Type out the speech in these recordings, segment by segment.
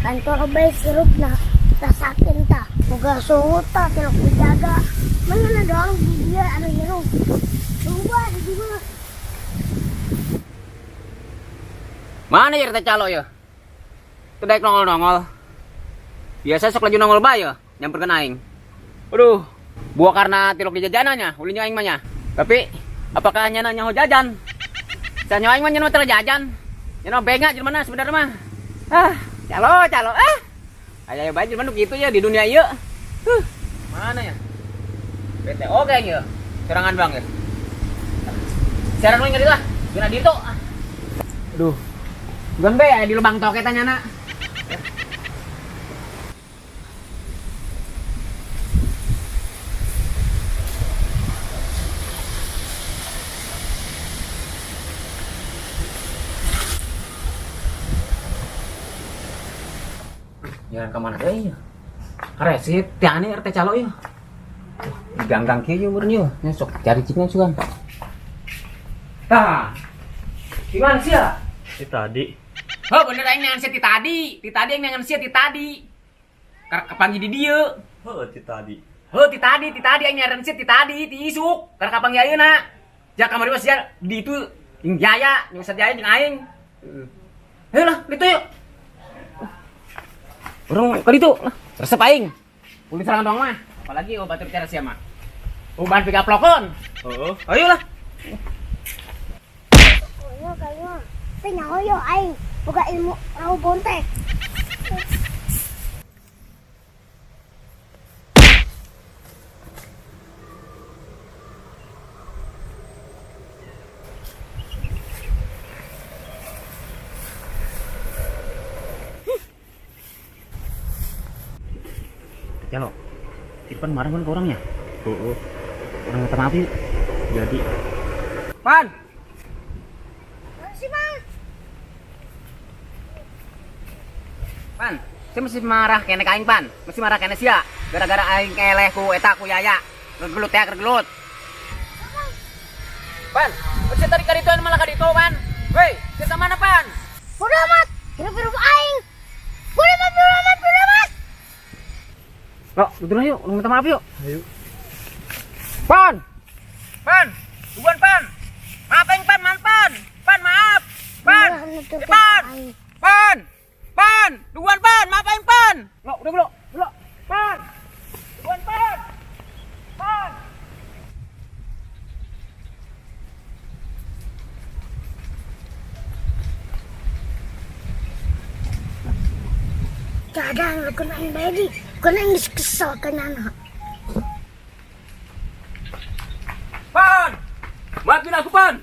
Kantor bae sirupna rasakeun tah. Boga sungut tah tilok dijaga. Mana na doang di dia anu hirup. Coba di dia. Mana ya teh calo ya? Teu daek nongol-nongol. Biasa sok laju nongol bae ya, nyamperkeun aing. Aduh, buah karena tilok di jajanannya, ulin aing mah nya. Tapi apakah nya nyaho jajan? Nya aing mah nya mah jajan. Nya mah benga jelema mana sebenarnya mah. Ah, calo calo ah. Aya bae jelema nu kitu ya di dunia ieu. Huh. Mana ya? BTO kayaknya. Serangan bang ya. Siaran we ngeri lah. Guna ditu. Aduh. Bukan be di lubang toke tanya nak. Jalan kemana deh ya? Resit, tiane RT calo ya. Ganggang kieu umurnya yo. Nya sok cari ciknya sugan. Tah. Gimana sih ya? Ti tadi. Oh bener aing neangan sia ti tadi. Ti tadi aing neangan sia ti tadi. Kapanggih di dieu. Heuh, ti tadi. Heuh ti tadi aing nyaran sia ti tadi, ti isuk. Karek kapanggih ayeuna. Ja kamari mah sia di itu jeung Jaya, jeung Ustaz Jaya jeung aing. Heeh. Heuh lah, ditu yuk. Urang ka ditu. Resep aing. Ulin serangan doang mah. Apalagi obat bicara sia mah. Uban pigaplokeun. Heeh. Ayo lah. Koyo kayo. Teh nyaho yo aing boga ilmu rahu bontek. Calo. Irfan marah kan ke orangnya? Heeh. Orang minta maaf yuk. Jadi. Pan. Masih Bang. Pan, saya masih marah kene ka aing Pan. Masih marah kene sia. Gara-gara aing keleh ku eta ku Yaya. Gegelut ya, gegelut. Pan, masih tadi ka ditu malah ka ditu Pan. Woi, sia ka mana Pan? Bodo amat. Hirup-hirup aing. Bodo amat, bodo amat, bodo amat. Lo, betul yuk, lu minta maaf yuk. Ayo. Pan. Pan, bukan Pan. Maaf aing Pan, maaf Pan. Pan, maaf. Pan. Pan. Pan. Pan, duan Pan, maaf aing Pan. Lo, udah belum? Belum. Pan. Duan Pan. Pan. Kadang lu kena aing bae di. Kena aing geus kesel kana anak. Pan. Maafin aku Pan.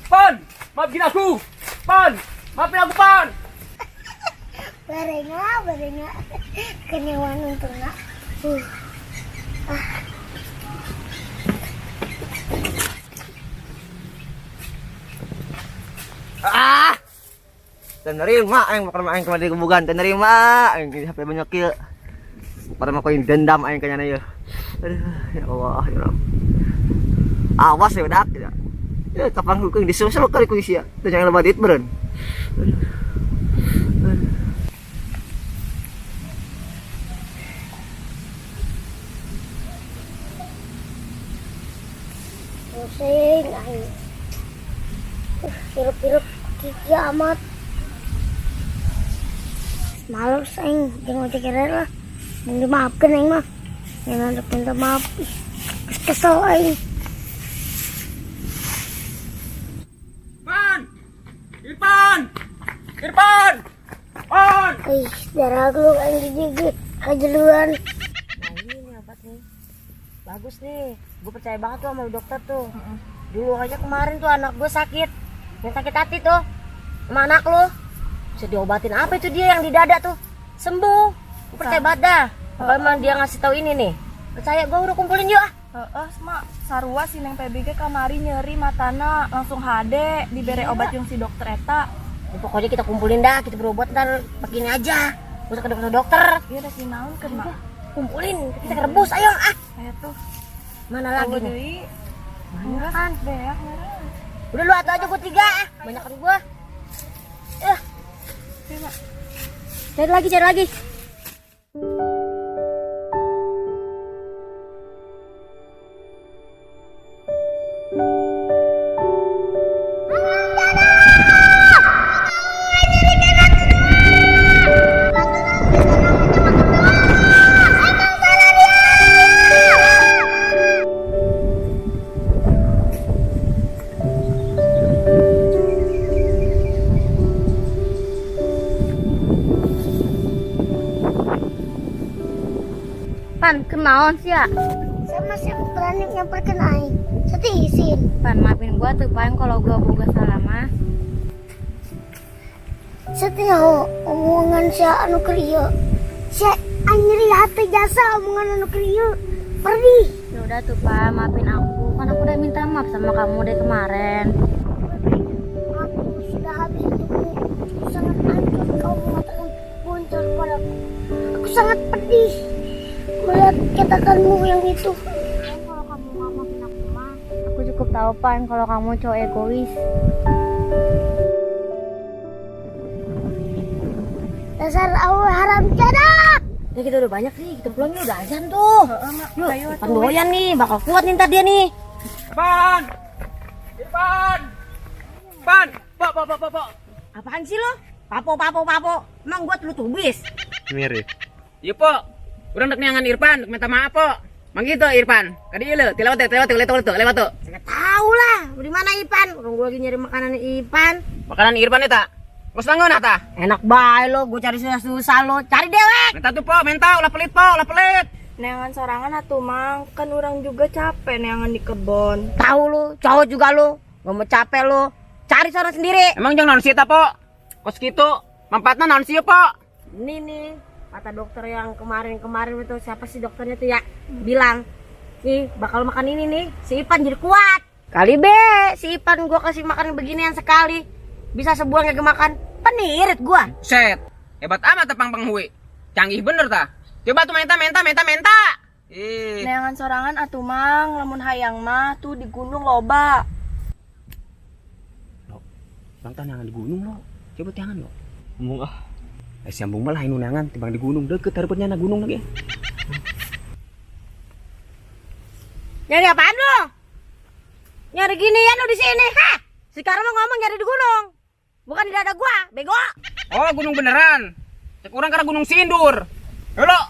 Pan, maafin aku. Pan, maafin aku Pan. Barenga, barenga. Kenyawan untungna. Ah. Ah. Teu nerima aing makan aing kemari kebugan, teu nerima aing sampai banyak kieu. Pada mah koin dendam aing kayaknya ya. Aduh, ya Allah, ya Rabb. Awas ya udah ya. Ya kapan ku disusul kali ku sia. Teu jangan lebat duit beureun. Aduh. Pusing aing. Hirup-hirup gigi amat. Males aing jeung ojek lah. Mun dimaafkeun aing mah. Ngan rek minta maaf. Ih, kesel aing. Pan. Irfan. Irfan. Pan. Ih, darah lu aing gigi kajeluan. Nah ini nih obat nih. Bagus nih. Gue percaya banget tuh sama dokter tuh. Dulu aja kemarin tuh anak gue sakit. Yang sakit hati tuh. Sama anak lu. Bisa diobatin apa itu dia yang di dada tuh. Sembuh. Gue percaya banget dah. Kalau emang dia ngasih tahu ini nih. Percaya gue udah kumpulin yuk ah. Heeh, mak sarua si Neng PBG kamari nyeri matana langsung hade dibere obat jeung si dokter eta. Ya, pokoknya kita kumpulin dah, kita berobat ntar pakai ini aja. Gak usah ke dokter-dokter. Iya, udah sinaun kan, Mak. Kumpulin, kita rebus, ayo ah. Ayo tuh. Mana lagi nih? Deui. Mana kan? Beak merah. Udah lu atau aja gua 3 ah. Banyakan gua. Oke, Mak. Cari lagi, cari lagi. Pan, kenaon sih ya? Sama siapa berani nyamperkeun aing. Sati isin. Pan, maafin gua tuh Pan kalau gua boga salah mah. Sati nyaho omongan sia anu keur ieu. Sia nyeri hati jasa omongan anu keur ieu. Perih. Ya udah tuh Pan, maafin aku. Kan aku udah minta maaf sama kamu dari kemarin. Aku sudah habis untukmu. Aku sangat hancur kau mengatakan boncor padaku. Aku sangat pedih melihat katakanmu yang itu. Kalau kamu nggak maafin aku mah, aku cukup tahu Pan kalau kamu cowok egois. Dasar awe haram jadah. Ya kita udah banyak nih, kita pulang udah azan tuh. Yuk, Ayo Pan doyan nih, bakal kuat nih ntar dia nih. Pan! Irfan! Pan! Po, po, po, po, po. Apaan sih lo? Papo, papo, papo. Emang gua lu tubis? Mirip. Iya, Po. Urang dek neangan Irfan, dek minta maaf, Po. Mang gitu Irfan. Kadi ieu leuh, tilawat teh, tilawat teh, lewat tuh, lewat tuh. Nggak tahu lah, di mana Ipan? Orang gua lagi nyari makanan Ipan. Makanan Irfan eta. Geus langeun tah. Enak bae lo, gua cari susah-susah lo. Cari dewek. Minta tuh, Po, minta ulah pelit, Po, ulah pelit. Neangan sorangan atuh Mang, kan orang juga capek neangan di kebon. Tahu lo, cowok juga lo. Gak mau capek lo. Cari sono sendiri. Emang jangan naon sih eta, Po? Kos kitu, manfaatna naon sih, Po? Ini nih, kata dokter yang kemarin-kemarin itu siapa sih dokternya tuh ya bilang nih bakal makan ini nih si Ipan jadi kuat. Kali be si Ipan gua kasih makan beginian sekali bisa sebulan gak makan penirit gua. Set. Hebat amat tepang panghui. Canggih bener tah. Coba tuh minta, minta, minta, minta. Ih. Neangan sorangan atuh Mang, lamun hayang mah tuh di gunung loba. Lo, bang tanangan di gunung lo. Coba tiangan lo. Ngomong ah. Siambung malah inu nangan timbang di gunung deket hareupeunnya na gunung lagi. Nyari apaan lo? Nyari ginian lo di sini, hah? Sekarang mau ngomong nyari di gunung. Bukan di dada gua, bego. Oh, gunung beneran. Cek urang karena gunung Sindur. Ayo lo.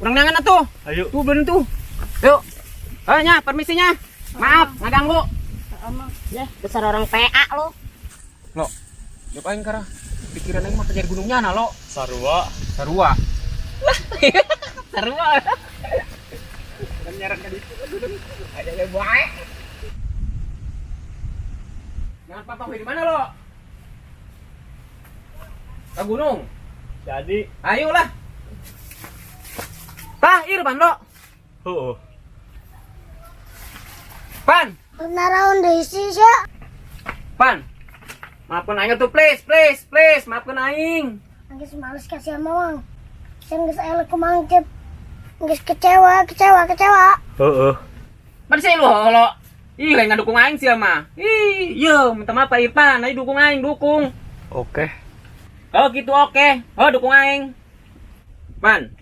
Urang nangan atuh. Ayo. Tuh bener tuh. Yuk. Oh nya, permisinya. Maaf, ngaganggu. Ya, besar orang PA lo. Lo. Yuk aing kara. Pikiran aing mah kejar gunungnya nah lo. Sarua. Sarua. Sarua. Kan nyaran ka ditu gunung. Ada le bae. Jangan papa di mana lo? Ke gunung. Jadi. Ayolah. Tah, Irfan lo. Heeh. Pan, Naraon deui sih sia. Pan. Maafkan aing tuh please, please, please, maafkan aing. Geus males ka sia mawang. Sia geus aya kumangkep. Geus kecewa, kecewa, kecewa. Heeh. Pan sih lu lo. Ih, lain ngadukung aing sia mah. Ih, yo, minta maaf Pak Irfan, aing dukung aing, dukung. Oke. Oh gitu oke. Oh dukung aing. Pan.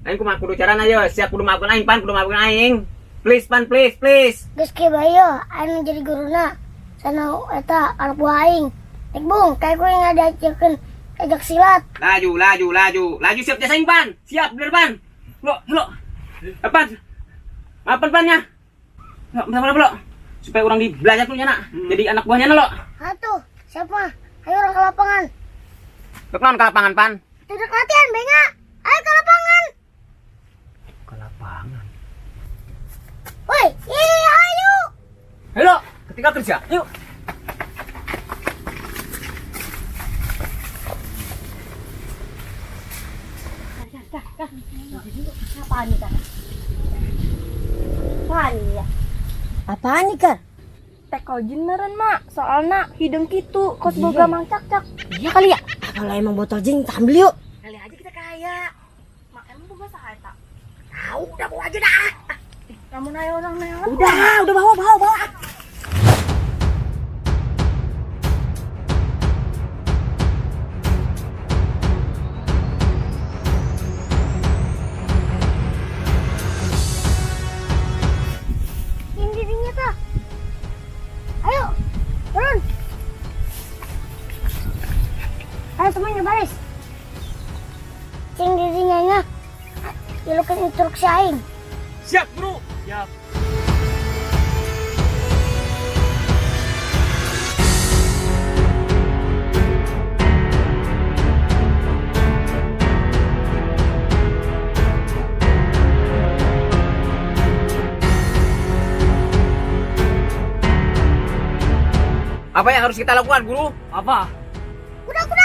Aing kumaha kudu carana yo, siap kudu maafkan aing, Pan, kudu maafkan aing. Please, Pan, please, please. Geus kieu bae yo, aing jadi guruna. Sana eta anak buah aing. Nek bung, kayak gue ngadajekeun ajak silat. Laju, laju, laju. Laju siap jasa aing, Pan. Siap, bener, Pan. Lo, lo. Pan. Maafkan Pan nya. Lo, minta maaf lo. Supaya orang di belajar tuh nyana. Jadi anak buahnya lo. Atuh, siapa? Ayo orang ke lapangan. Ke ke lapangan, Pan? Tidak latihan, benga. Ayo ke lapangan. Ke lapangan. Woi, ih, ayo. Halo, ketika kerja. Yuk. Apaan nih, Kak? Apaan nih ya? Apaan nih, Kak? Tekojin meren mak, soalna hidung kitu kos boga Mang Cak-cak. Iya kali ya. Kalau emang botol jin, kita ambil yuk. Kali aja kita kaya. Mak emang boga saha eta? Tahu, udah bawa aja dah. Lamun aya orang neangan. Udah, bawa, bawa, bawa. Instruksi aing. Siap, Guru. Siap. Apa yang harus kita lakukan, Guru? Apa? Kuda-kuda.